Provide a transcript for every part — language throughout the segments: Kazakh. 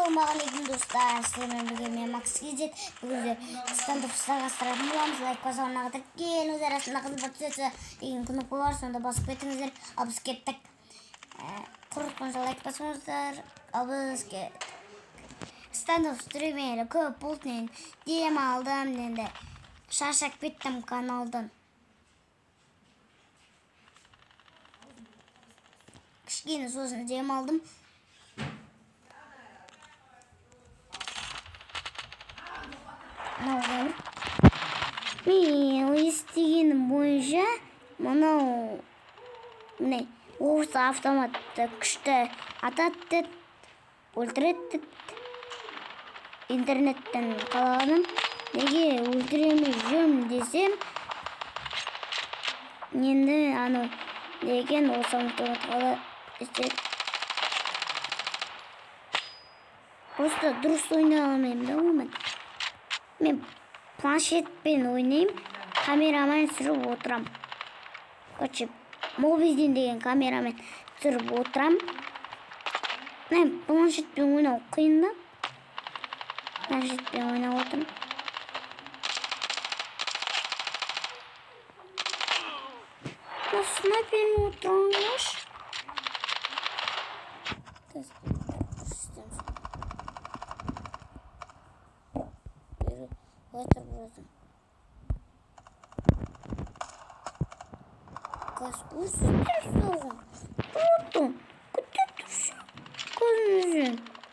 Ассалаумағалейкум достар, сіздермен бірге мен Макс KZ. Бүгін Standoff жалғастыратын боламыз. Лайк басып арнаға тіркеліңіздер, астында қызыл подписаться деген кнопка бар, сонда басып кетіңіздер. Ал біз кеттік. Құрытқанша лайк басыңыздар. Ал біз кеттік. Standoff стримері көп болды, мен демалдым, енді шаршап кеттім каналдан. Кішкене сосын демалдым. Мен естігенім бойынша мынау міне осы автоматты күшті атады деді, өлтіреді деді. Интернеттен қалағаным, неге өлтіремей жүрмін десем, енді анау деген осы автоматқа істеп просто дұрыс ойнай алмаймын да онымен. Мен планшетпен ойнаймын, камерамен түсіріп отырам. Короче, Мобизден деген камерамен түсіріп отырам. Мен планшетпен ойнау қиын да. Планшетпен ойнап отырмын. Снайпермен отырамын.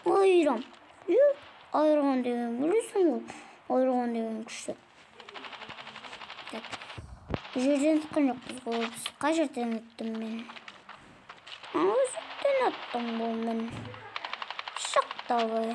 Айран. Айран деген білесің ғой. Айран деген күшті. Так. Бұл жерден шыққан жоқпыз ғой біз. Қай жерден өттім мен? Осы жерден өттім ғой мен. Шық давай.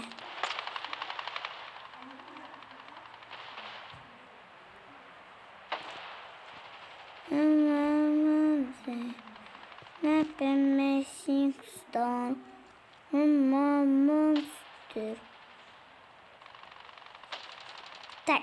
Так.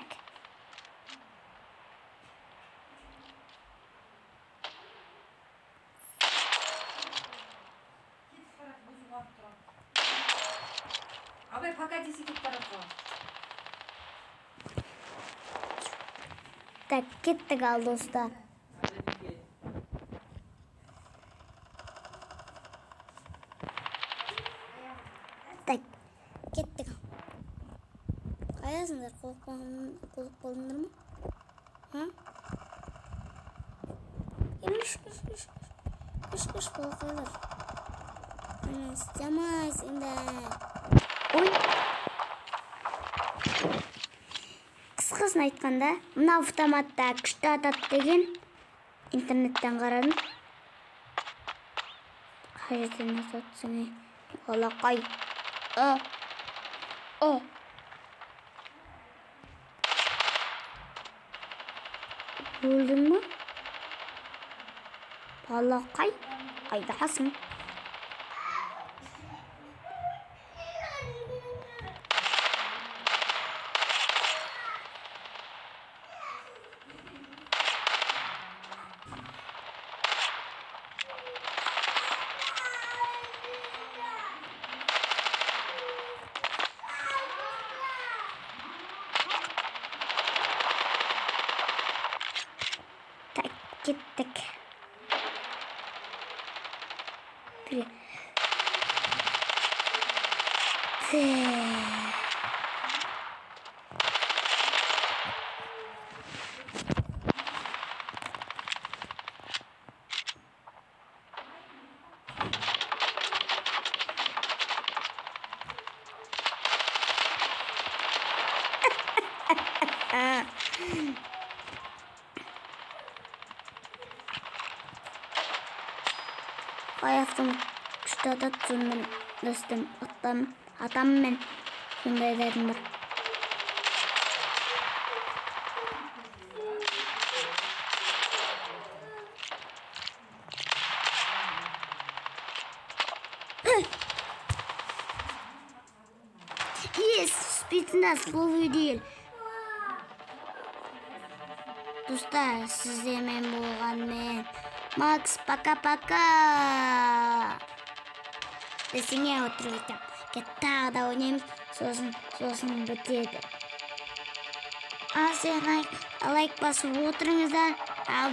Так, кеттік ал достар. Так, кеттік. Қайдасыңдар? Қорқып қалдыңдар ма? А? Кеш, кеш, кеш, кеш, кеш, балақайлар. Істемайсыңдар. Ой! Қысқасын айтқанда, мына автоматта күшті атады деген интернеттен қарадым. Қай жерден атады, балақай? Өлдің ме? Балақай, қайдасың? Кеттік. Қай автомат күшті атады, сонымен достым, атаммен сондай дәдім бар. Есть, спецназ ловый. Достар, сіздермен болған мен Макс, пока-пока. Десеңе отырып кетемін. Тағы да ойнаймыз, сосын бітеді. Ал сен лайк басып отырыңыздар. Ал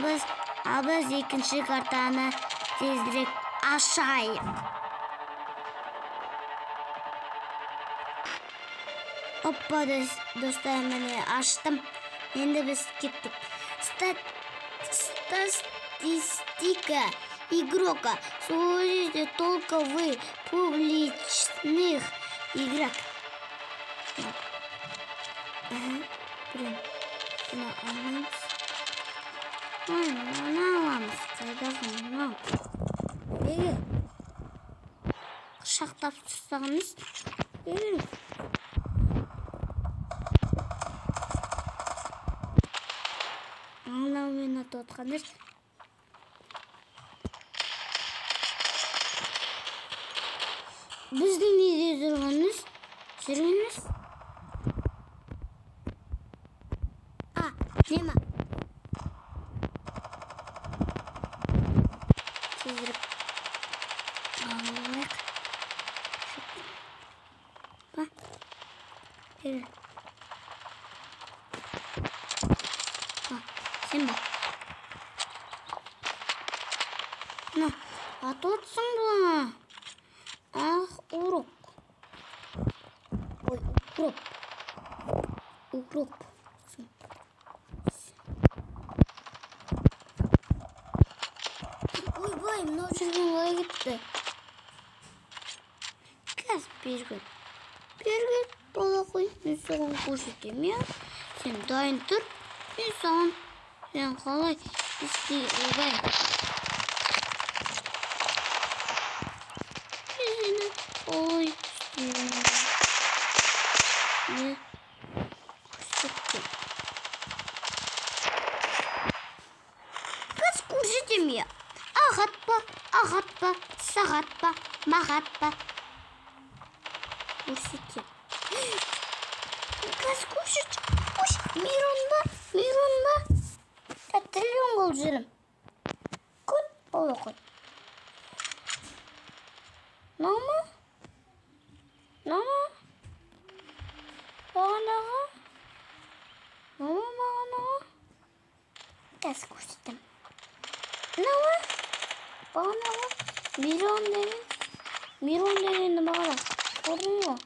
біз екінші картаны тезірек ашайық. Оппа, достар, міне аштым. Енді біз кеттік. Статистика игрока служите только в публичных играх. Ага, блин. Мына алмаймыз. Мына аламыз. Қайдағы мынау? Неге? Құшақтап тастағанбыз. Мынаумен атып отқанбыз. Біздің неде жүргеніміз? Жүргеніміз? А, нема? Тезірек алайық. Ба? Бері. А, сен ба? На, атып отырсың ба? Ах, урок. Ой, укроп. Укроп. Ойбай, мынау жерден қалай кетті? Қазір бері кел. Бала қой, мен саған көрсетемін, иә? Сен дайын тұр, мен саған, сен қалай істей, ойбай. Ой, не көрсетті. Қыз көрсетем я. Ағат па, ағат па, сағат па, мағат па. Көрсетем. Қыз көрсет. Ой, Мирон ба, Мирон ба. Триллион қылып жүрім. Күт, бола қой. Мынау ма? Мынау ма? Бағанаға? Мынау ма бағанаға? Қазір көрсетемін. Мынау ма? Бағанаға? Мирон деген. Мирон дегенді бағана көрдің ғой?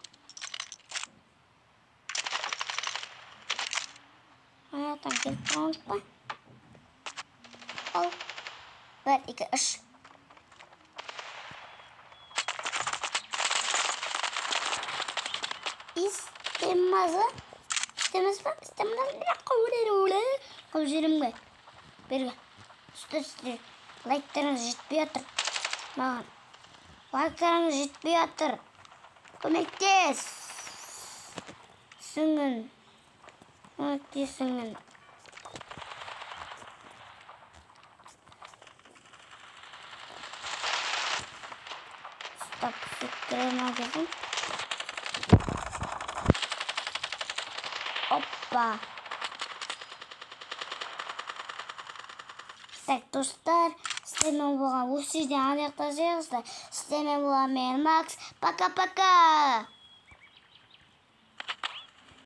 Аяқтан келіп тұрған жоқ па? Ал. 1, 2, 3. Істемаз па? Істемаз. Қылып жіберемін ғой. Берге. Үсті-үсті. Лайктарыңыз жетпей жатыр. Маған. Лайктарыңыз жетпей жатыр. Көмектес. Сіңін. Көмектесіңін. Стоп, секіре ма? Опа. Так, достар, сіздермен болған осы жерден аяқтасайық. Сіздермен болған мен Макс. Пока-пока.